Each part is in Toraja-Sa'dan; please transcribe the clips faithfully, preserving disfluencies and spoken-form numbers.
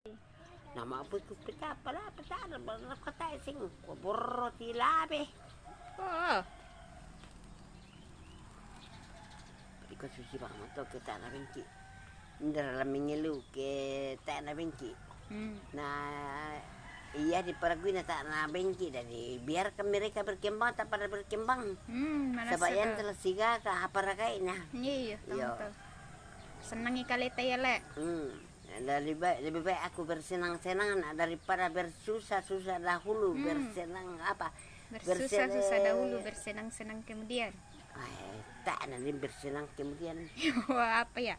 Nama apa itu pecah pala pecah na kata sing. Borro ti labe. Oh. Iko susi bang moto kita na bengki. Ndara la mingelu ke ta na bengki. Hmm. Na iya di paragui na ta na bengki, dari biarkan mereka berkembang, tak pada berkembang. Hmm, mana sebab yang telah siga ka apa ragai na. Iya, iya, iya. Senangi kali ta ya le. Hmm. Lebih baik, lebih baik aku bersenang-senang daripada bersusah-susah dahulu. Hmm. Bersenang apa? Bersusah-susah dahulu, bersenang-senang kemudian. Ay, tak nanti bersenang kemudian. Wah, apa ya?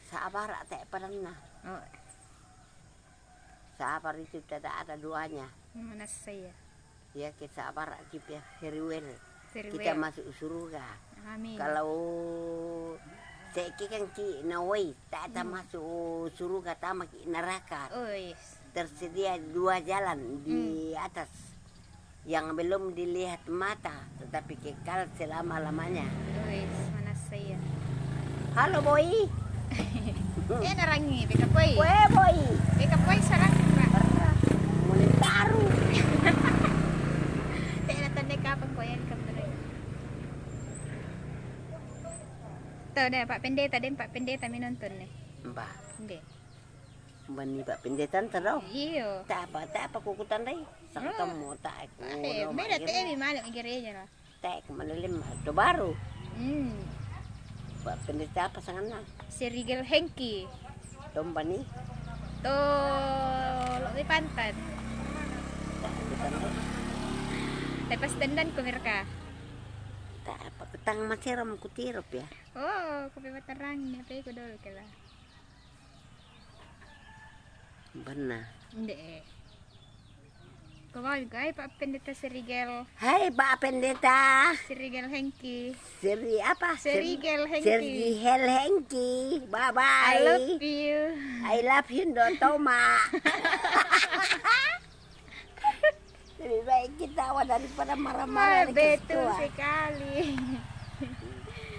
Sabar tak pernah. Oh. Sabar itu tidak ada duanya. Mana saya? Ya, kita sabar, kita very well. Very well. Kita masuk surga. Amin. Kalau seki kan ki nawai, tak ada masuk surga, tama ki neraka. Oh, yes. Tersedia dua jalan di atas. Yang belum dilihat mata, tetapi kekal selama-lamanya. Wis, mana saya? Halo, Boy. Eh, narangi, beka Boy. Kue, Boy. Beka Boy sarang, Pak. Mulai baru. Teh, datang deh, kapan kau yang kamu tadi? Tuh deh, Pak Pendeta, deh, Pak Pendeta menonton nih. Mbak. Deh. Bani Pak Pendeta nta dau. Iyo. Tak apa, tak apa kuku tandai. Sangka mo tak aku. Eh, beda te mi malam gereja lah. Tak aku malelem tu baru. Hmm. Pak Pendeta apa sanganna? Serigel Hengki. Tomba ni. To lo di pantan. Tak aku tandai. Lepas dandan ku mereka. Tak apa, ketang maseram ku tirop ya. Oh, ku pewa terang ni apa ku dulu kela. Benar. Nde. Kau mau juga, hai, Pak Pendeta Serigel. Hai, Pak Pendeta. Serigel Hengki. Seri apa? Serigel Hengki. Serigel Hengki. Bye bye. I love you. I love you, Ndo Toma. Lebih baik kita awal daripada marah-marah. Betul sekali.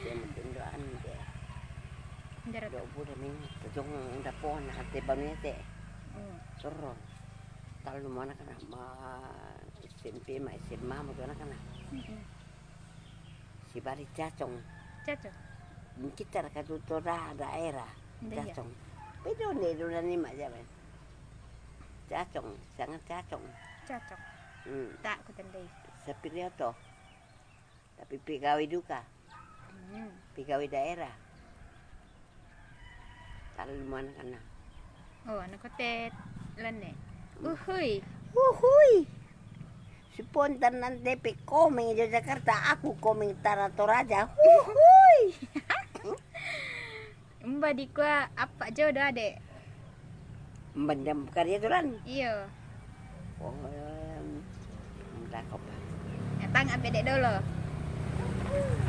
Dia mungkin doa ni dia. Dua bulan ini, kejong dah pohon hati baru ni te. Hmm. Turun. Kalau mana kena ma S M P, ma S M A, mau kena kena. Si bari cacong. Cacong. Kita dekat tutora daerah. Cacong. Bedo ni dona ni mak jaman. Cacong, sangat cacong. Cacong. Hmm. Tak ku tandai. Seperti itu. Tapi pegawai duka. Hmm. Pegawai daerah. Kalau mana kena. Oh, anak kote lene. Uhui. Uhui. Spontan nanti pe komeng Yogyakarta, aku komeng Tara Toraja. Uhui. Mba di kua apa jodoh ade. Mba jam karya tulan. Iyo. Oh, mba kop. Datang apa dek dolo.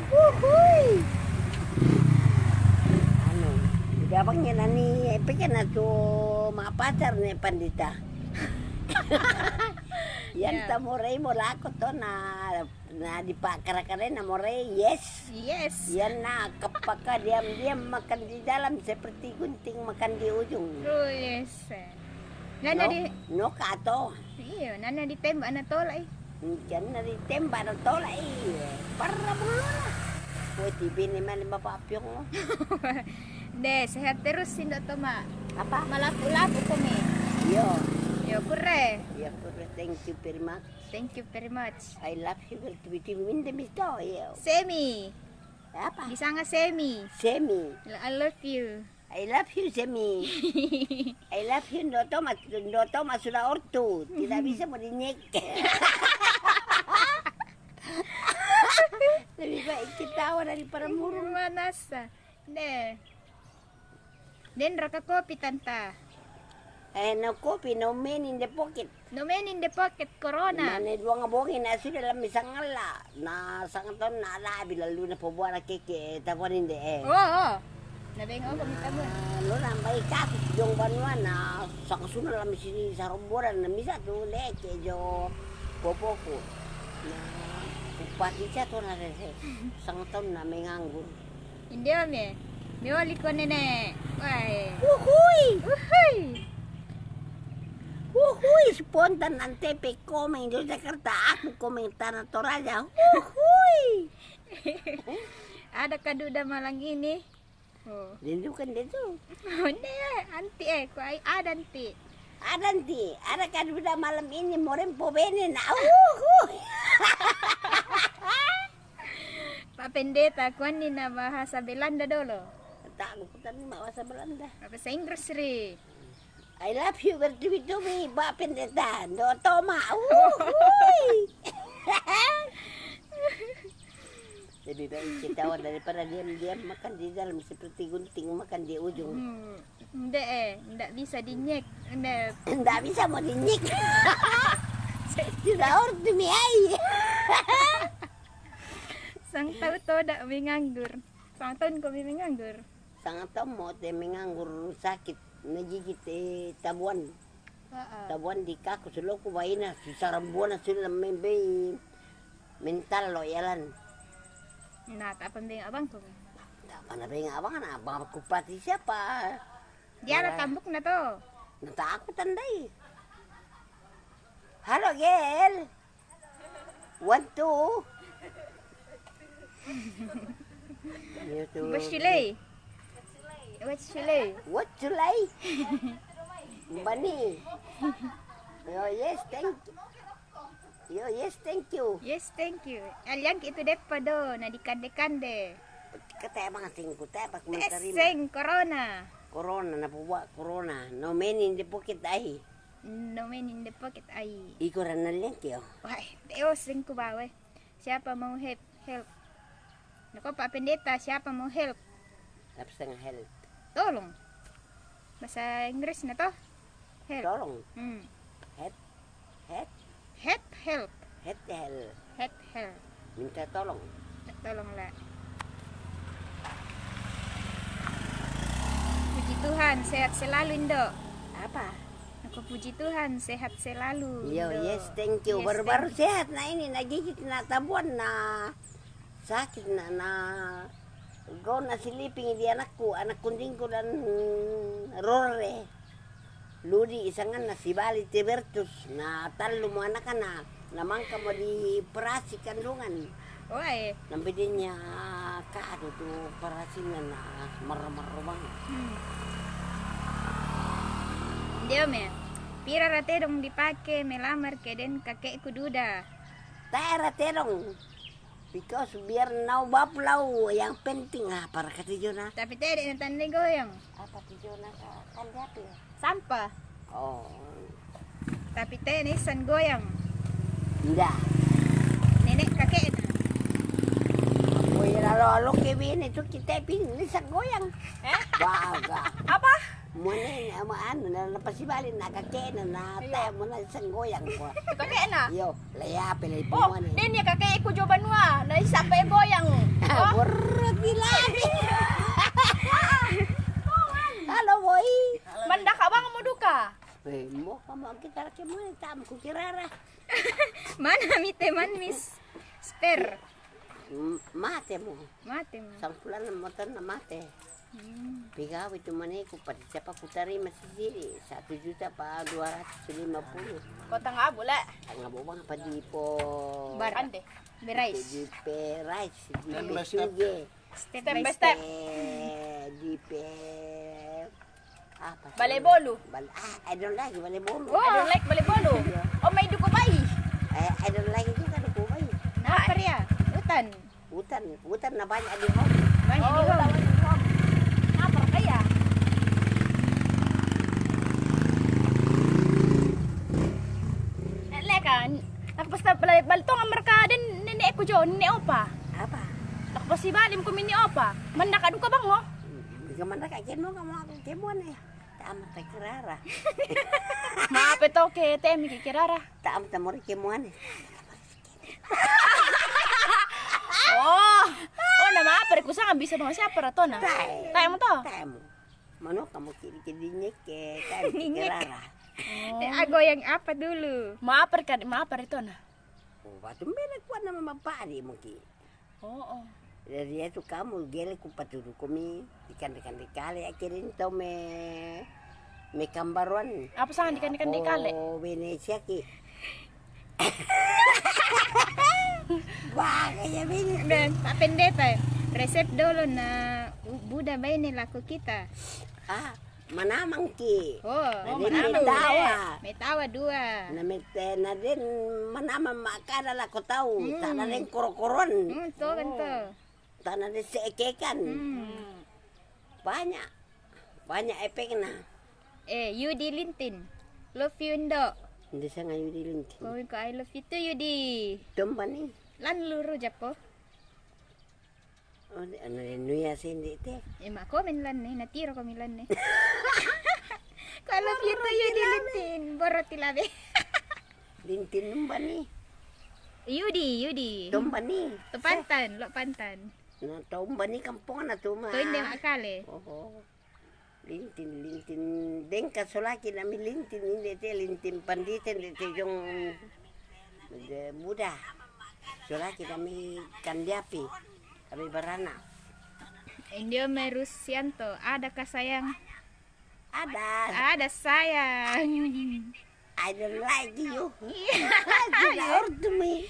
Uhui. Anu, udah bang ya nani, pikir natu ma pacar ne pandita. Yang tamu rei mo lako to na. Na di pa kara-kara na more, yes. Yes. Yan na kapaka diam-diam makan di dalam seperti gunting makan di ujung. Oh, yes. Nana di no kato. Iyo, nana ditembak na tolak eh. Nana ditembak na tolak eh. Parah bulu lah. Woi, tibi ni mali bapak piong lo. Deh, sehat terus sindo Toma. Apa? Malaku-laku kami. Iyo. Iyo, kure. Iyo, kure. Thank you very much. Thank you very much. I love you, bertubi-tubi minta misto, iyo. Semi. Apa? Di sana Semi. Semi. I love you. I love you, Semi. I love you, Ndo Toma, Ndo Toma sudah ortu. Tidak bisa mau dinyek. Lebih baik kita awal daripada murung. Manasa. Deh. Den raka kopi tanta. Eh, no kopi, no money in the pocket. No money in the pocket, corona. Mane duang bongi na sudah lami sangala. Na sangaton na labi lalu na pobuana keke tabuan inde eh. Oh, oh. Na beng aku minta mun. Lo nambai kaku jong banua na sangasuna lami sini saromboran na misa tu leke jo popoku. Na kupati ca to na rese. Sangaton na menganggur. India me. Mioli ko, Nenek. Wai. Uhui. Uhui. Uhui, spontan ante pe komeng Yogyakarta, aku komeng Tanah Toraja. Uhui. Ada kaduda malam ini. Oh. Rindukan dia tu. Onde, anti eh, ko ai ada anti. Ada anti, ada kaduda malam ini, morempo bene na. Uhui. Pak Pendeta, kuan ni na bahasa Belanda dolo. Tak, aku tak ni bahasa Belanda. Bahasa Inggris ri. I love you bertubi-tubi, Pak Pendeta. Ndo toma. Uhui. Lebih baik ketawa daripada diam-diam makan di dalam seperti gunting makan di ujung. Hmm, ndak eh, ndak bisa dinyek. Ndak. Ndak bisa mau dinyek. Tidak ortu mi ai. Sang tau to dak menganggur. Sang tahun ko mi menganggur. Sang tahun mau te menganggur sakit. Najijit eh tabuan. Heeh. Tabuan di kaku suloku baina, susah rambona sudah membei mental lo yalan. Nah, tak pembeng abang ko. Tak pernah beng abang, na abang kupati siapa? Dia ada tambuk na to. Na tak aku tandai. Halo, gel. One, two. Iya, tuh. Bashilay. What's Chile? What Chile? Bani. Yo, yes, thank you. Yo, yes, thank you. Yes, thank you. Aliang itu depa do, na dikande-kande. Kata abang sing kuta, abang. Sing corona. Corona, na buat corona. No many in the pocket ai. No many in the pocket ai. Iko rana liang kio. Wah, teo sing ku bawe. Siapa mau help? Help. Nako Pak Pendeta, siapa mau help? Apa setengah help? Tolong. Bahasa Inggris na to? Help. Tolong. Hmm. Help. Help. Help, help. Help, help. Help, help. Minta tolong. Tolong lah. Puji Tuhan, sehat selalu, Indo. Apa? Aku puji Tuhan, sehat selalu, Indo. Yes, thank you. Baru-baru sehat, nah ini, na gigit, na tabuan, na sakit, na, na go na sleeping di anakku, anak kundingku dan Rore. Ludi isangan na si Bali Tibertus, na tallu mo anak na, na mangka mo di operasi kandungan. Oe. Nampi dinya kadu tu operasi na, na marro-marro banget. Hmm. Dio me. Pira ra tedong dipake melamar ke den kakekku duda. Tae ra tedong. Because biar nau bapulau, yang penting apa ra kata Jona? Tapi te de na tande goyang. Apa tu Jona ka kan dia tu? Sampah. Oh. Tapi te nisan goyang. Nda. Nenek kakek na. Woi, lalu alo ke bini tu kita pin nisan goyang. Eh? Baga. Apa? Mone ama anu na, na pasi bali na kakek na, na tae mo na sanggoyang ko. Kakek na? Yo, lea pe lei. Oh, pumone. Den ya kakek ku jo banua, na isa pe goyang. Oh. Borot gila. Halo, boy. Mandaka bang mo duka. Eh, mo kamu kita laki mo tam ku kirara. Mana mi teman, Miss Sper? M-, mate mo. Mate mo. Sampulan motor na mate. Hmm. Pigawe tu maneku, pati siapa ku tarima sisiri, satu juta pa dua ratus lima puluh. Kota Ngabu, le? Ngabu bang, pa di po. Barande. Berais. Di pe rice, di pe suge. Step by step. Di pe apa? Bale bolu. Bal-, ah, I don't like bale bolu. Oh. I don't like bale bolu. Iya. Oh, may duko bai. Eh, I don't like juga duko bai. Nah, apa dia? Utan. Utan, utan na banyak di home. Banyak di home. Oh, utan banyak di home. Apa kaya? Eh, leka, nakapasta bal-, balitongan mereka den nenek ku jo, nenek opa. Apa? Nakapasi balim ku mini opa. Mandaka duka bang, oh. Ka mandaka kemo, kamu aku kemo ne. Tama ta kirara. Mape to ke temi ke kirara. Tama ta mori kemo ne. Oh. Oh, na mape ku sanga bisa bang siapa ra tona. Tae. Tae mo to? Tae mo. Mano kamu kiri-kiri nyeke, tae mo kirara. Oh. Te ago yang apa dulu? Mape ka, mape tona. Oh, batu mbele kuat nama mapari mungkin. Oh, oh. Dari itu kamu gele ku patudu komi ikan-ikan di kale, akhirnya tau me, me kambaruan. Apa sana ikan-ikan di kale? Oh, Venesia ki. Wah, kayak bini. Dan Pak Pendeta, resep dolo na bu-, Buddha baine lako kita. Ah, manamang ki. Oh, oh, manamang. Metawa. Metawa dua. Na mete, na den manamang makada lako tau. Hmm. Tana den koro-koron. Hmm, to, kan to. Tana den sekekan. Hmm. Banyak. Banyak efekna. Eh, Yudi Lintin. Love you, Indo. Nde sanga Yudi Lintin. Ko, ko I love you too, Yudi. Tombani. Lan luru japo. Oh, de, anu, de, nuya sindi te. Eh, ma komen lan ne, na tiro komi lan ne. Ko I love you too, Yudi Lintin. Boro tilabe. Lintin numbani. Yudi, Yudi. Tombani. To pantan, lo pantan. Na tombani kampung na tuma. To inde makale. Oho. Lintin, lintin, dengka solaki nami lintin inde te, lintin pandite inde te jong de Buddha. Solaki nami kandiapi, kami barana. Indio Merusianto, adakah sayang? Ada. Ada sayang. I don't like you. Iya. You are to me.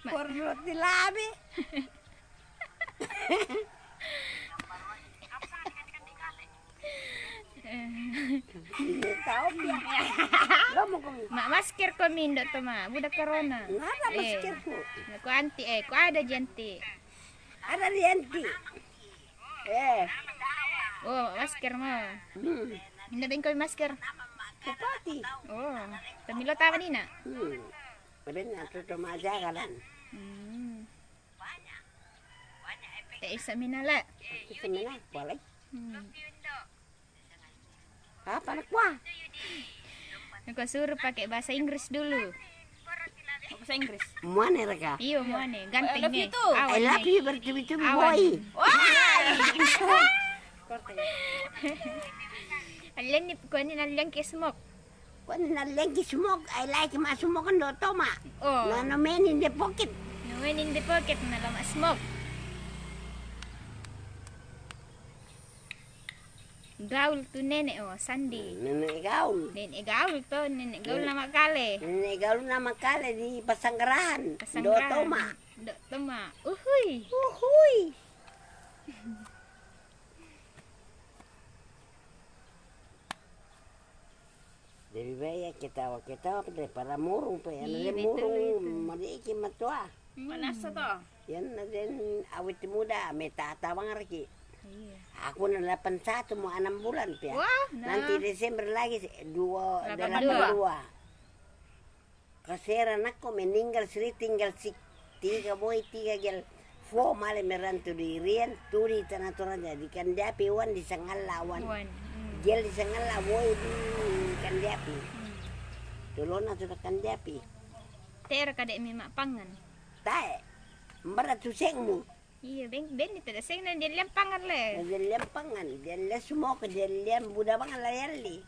Porno tilabi. Tahu dia. Lo mau kau. Ma, masker ko mindo to ma, buda corona. Ngapa maskerku? Na ko anti, eh, ko ada ji anti. Ada ji anti. Eh. Oh, masker mo. Hmm. Inda ben ko masker. Kupati. Oh, tamilo tawa nina. Hmm. Eben na to to maja galan. Hmm. Eh, isa minala. Isa mina, boleh. Hmm. Apa nak kuah? Nako suruh pakai bahasa Inggris dulu. Bahasa Inggris. Muane raka. Iyo, muane. Ganteng ne. I love you too. I love you bertubi-tubi boy. Wah. Alian ni, kuan ni alian ke smoke. Kuan ni alian ke smoke. I like ma smoke ndo toma. Oh. No, no men in the pocket. No men in the pocket, na lama smoke. Gaul tu nene, oh, Sandi. Nene gaul. Nene gaul to, nene gaul nama kale. Nene gaul nama kale di Pasanggarahan. Pasanggarahan. Do toma. Do toma. Uhui. Uhui. Jadi baya ketawa-ketawa pe daripada murung pe. Iya, betul murung itu. Madiki matua. Panas to. Yan na den awet muda, me tata bangar ki. Iya. Aku na delapan satu mau enam bulan pia. Wah, nah. Nanti Desember lagi dua, delapan dua. Delapan dua. Kasera nako meninggal sri tinggal si tiga boy tiga gel. Fo male merantu di rian tu di tana toraja di kandiapi wan di sangalla wan. Wan. Hmm. Gel di sangalla boy di kandiapi. Hmm. Tolona sudah kandiapi. Tera kade mi ma pangan. Tae. Mbara tu sengmu. Iya, ben, ben itu da seng na dia liam pangan le. Dia liam pangan, dia liam smoke, dia liam buda pangan la yalli.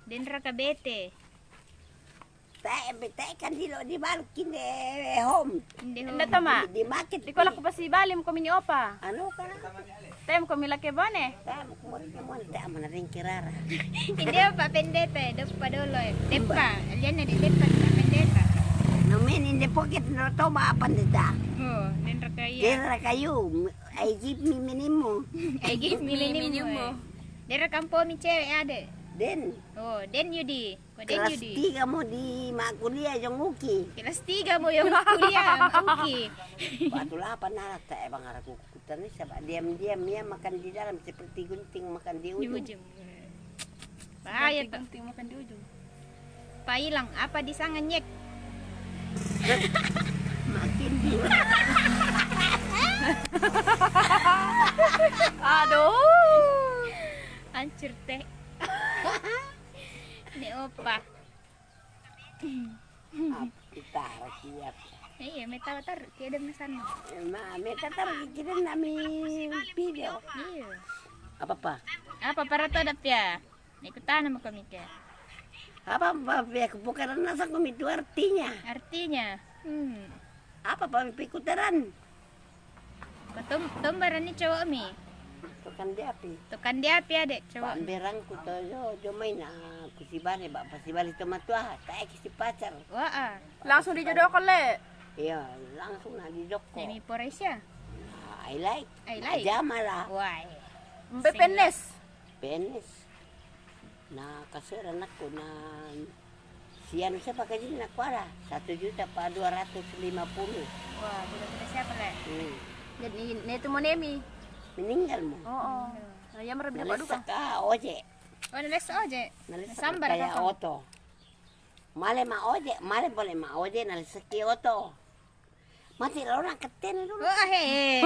Den raka bete. Tae, be tae kan di lo di balkin de home. Inde home. Inde toma. Di, di market. Di kola ko pasi balim ko mini opa. Anu ka? Tem ko mila ke bone. Tem ko mori ke mon tem na ring kirara. Inde opa pendeta, dopa dolo. Depa, alian na di depa, pendeta. No men in the pocket no toma apa ndeta. Oh, den raka iya. Den raka yu. I give me minimum. I give me minimum. Dera kampo mi cewek ada. Den. Oh, den Yudi. Ko den Yudi. Kelas tiga mau di ma kuliah jong Uki. Kelas tiga mau jong kuliah, Uki. Batu lapan anak tak emang arah kuku tani sebab diam-diam ya makan di dalam seperti gunting makan di ujung. Di ujung. Bahaya tuh. Gunting makan di ujung. Pailang, apa di sana nyek? Makin dua. Aduh. Hancur teh. Ini opa. Kita rakyat. Iya, meta tar, tidak mesan. Ma, meta tar, kita nami video. Iya. Apa apa? Apa para to dap ya? Ikutana mo kami ke. Apa, apa, ya, kepukaran nasa kami itu artinya? Artinya? Hmm. Apa, apa, pikutaran? Ko tom, tombar ni cowok mi. Tukang diapi. Tukang diapi ade cowok. Pamberangku to jo, jo main ah, ku si bale, ba, pa si bale to matua, tae ki si pacar. Waa. Langsung dijodokon le. Iya, langsung na dijoko. Demi Poresia. Ah, I like. I like. Aja malah. Wah. Mbe penes. Penes. Na kasera nakku na sian siapa kajin nakku ada satu juta pa dua ratus lima puluh. Wah, budak-budak siapa le? Hmm. Jadi ne tu monemi. Meninggal mo. Oo. Nah, ya mara bida Nalesa paduka. Ka oje. Oh, nalesa oje. Nalesa Sambar kaya ka ko. Oto. Male ma oje, male boleh ma oje nalesa ki Oto. Mati lo orang ketene dulu. Oh, he.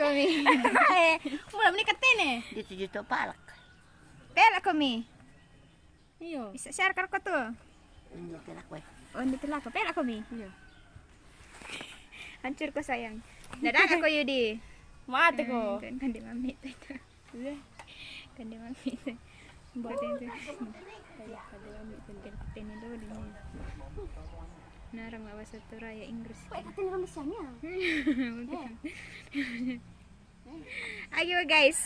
Komi. Eh, mula meni ketene. Di tujuh to palak. Pelak komi. Iyo. Bisa share kar ko tu. Ini pelak we. Oh, ini pelak ko. Pelak komi. Iyo. Hancur ko sayang. Dadah ko Yudi. Mate ko. Kan kan di mami tu. Iya. Kan di mami tu. Buat itu. Kan di mami tu. Kan kita ni dulu di ni. Narang lawas satu raya Inggris. Kok katene orang Indonesia-nya? Ayo guys.